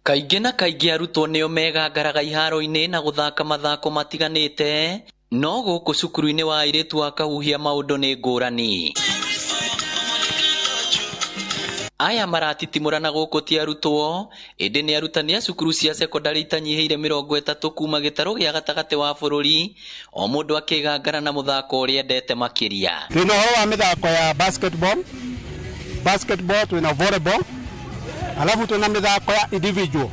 Kaingĩ na kaingĩ arutwo nĩo megangaraga iharo-inĩ na gũthaka mathako matiganĩte, no gũkũ cukuru-inĩ wa airĩtu wa Kahuhia maũndũ nĩ ngũrani. Aya maratitimũrana gũkũ ti arutwo, ĩndĩ nĩ arutani a cukuru cia cekondarĩ itanyihĩire 30 kuma gĩtarũ gĩa gatagatĩ wa bũrũri, o mũndũ akĩgangara na mũthako ũrĩa endete makĩria. Twĩna ũhoro wa mĩthako ya basketball, twĩna volleyball, alafu twĩna mĩthako ya individual.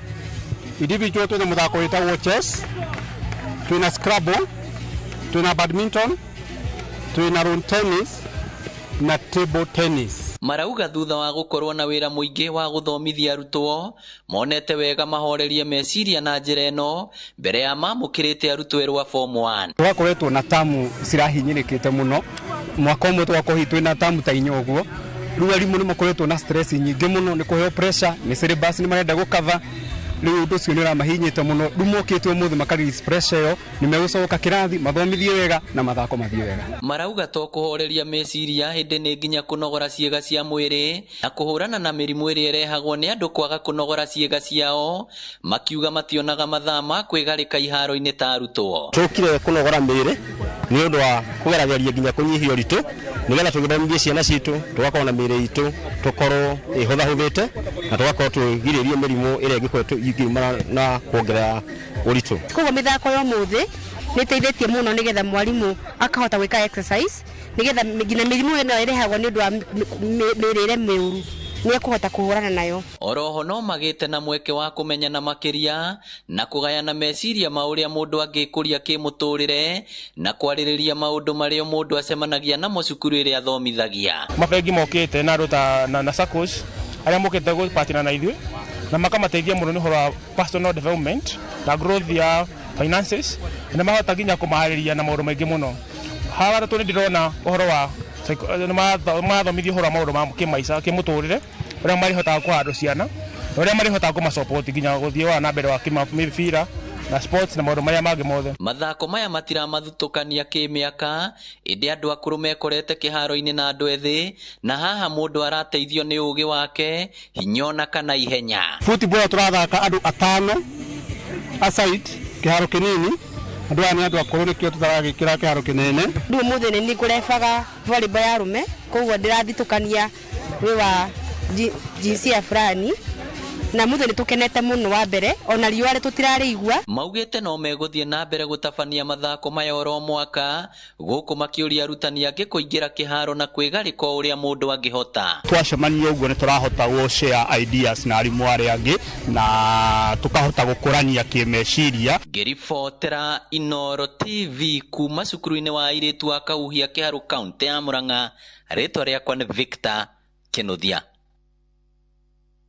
Individual twĩna mũthako wĩtagwo chess, twĩna scrabble, twĩna badminton, twĩna lawn tennis na table tennis. Marauga thutha wa gũkorwo na wĩra mũingĩ wa gũthomithia arutwo, monete wega mahorerie meciria na njĩra ĩno mbere ya mamũkĩrĩte arutwo erũ a form 1. Twakoretwo na tamu cirahinyĩrĩkĩte mũno, mwaka ũmwe twakorwo twĩna tamu ta inya ũguo. Rĩu arimũ nĩ makoretwo na stress nyingĩ mũno, nĩ kũheo pressure, nĩ syllabus nĩ marenda gũcover. Rĩu ũndũ ũcio nĩ ũramahinyĩte mũno. Rĩu mokĩte ũmũthĩ maka release pressure ĩyo, nĩ megũcoka kĩrathi mathomithie wega na mathako mathiĩ wega. Marauga to kũhoreria meciria hĩndĩ nĩ nginya kũnogora ciĩga cia mwĩrĩ na kũhũrana na mĩrimũ ĩrĩa ĩrehagwo nĩ andũ kwaga kũnogora ciĩga ciao, makiuga mationaga mathaa ma kwĩgarĩka iharo-inĩ ta arutwo. Tũkire kũnogora mĩĩrĩ nĩ ũndũ wa kũgerageria nginya kũnyihia ũritũ, nĩgetha tũgĩthomithie ciana citũ tũgakorwo na mĩĩrĩ itũ tũkorwo ĩhũthahũthĩte na tũgakorwo tũgirĩrĩrie mĩrimũ ĩrĩa ĩngĩkorwo ĩngiumana na kuongerera ũritũ. Koguo mĩthako ya ũmũthĩ nĩ ĩteithĩtie mũno nĩgetha mwarimũ akahota gwĩka exercise, nĩgetha nginya mĩrimũ ĩno ĩrehagwo nĩ ũndũ wa mĩrĩre mĩũru nĩ ekũhota kũhũrana nayo. Oroho no magĩte na mweke wa kũmenyana makĩria na kũgayana meciria ma ũrĩa mũndũ angĩkũria kĩmũtũrĩre na kwarĩrĩria maũndũ marĩa mũndũ acemanagia namo cukuru ĩrĩa athomithagia. Mabengi mokĩte na andũ ta na SACCOs arĩa mokĩte gũpartner na ithuĩ na makamateithia mũno nĩ ũhoro wa personal development na growth ya finances, na mahota nginya kũmaharĩria na maũndũ maingĩ mũno. Haha arutwo nĩ ndĩrona ũhoro wa nĩ marathomithio ũhoro wa maũndũ ma kĩmaica, kĩmũtũrĩre, ũrĩa marĩhotaga kũhandwo ciana, na ũrĩa marĩhotaga kũmasupport nginya gũthiĩ wa na mbere wa kĩmĩbira na sports na maũndũ marĩa mangĩ mothe. Mathako maya matiramathutũkania kĩmĩaka, ĩndĩ andũ akũrũ mekorete kĩharo-inĩ na andũ ethĩ, na haha mũndũ arateithio nĩ ũgĩ wake, hinya ona kana ihenya. Football tũrathaka andũ atano aside kĩharo kĩnini, andũ aya nĩ andũ akũrũ nĩkĩo tũtaragĩkĩra kĩharo kĩnene. Rĩu ũmũthĩ nĩ niĩ ngũrebaga volleyball ya arũme, koguo ndĩrathitũkania wĩ wa jinsia fulani, na mũthĩ nĩ tũkenete mũno wa mbere, ona riũa tũtirarĩigua. Maugĩte no megũthiĩ na mbere gũtabania mathako maya oro mwaka, gũkũ makĩũria arutani angĩ kũingĩra kĩharo na kwĩgarĩka o ũrĩa mũndũ angĩhota. Twacemania ũguo nĩ tũrahota gũ share ideas na arimũ arĩa angĩ na tũkahota gũkũrania kĩmeciria. Ngĩribotera Inooro TV kuma cukuru-inĩ wa airĩtu wa Kahuhia Kĩharũ, kaũntĩ ya Murang'a, rĩtwa rĩakwa nĩ Victor Kĩnuthia.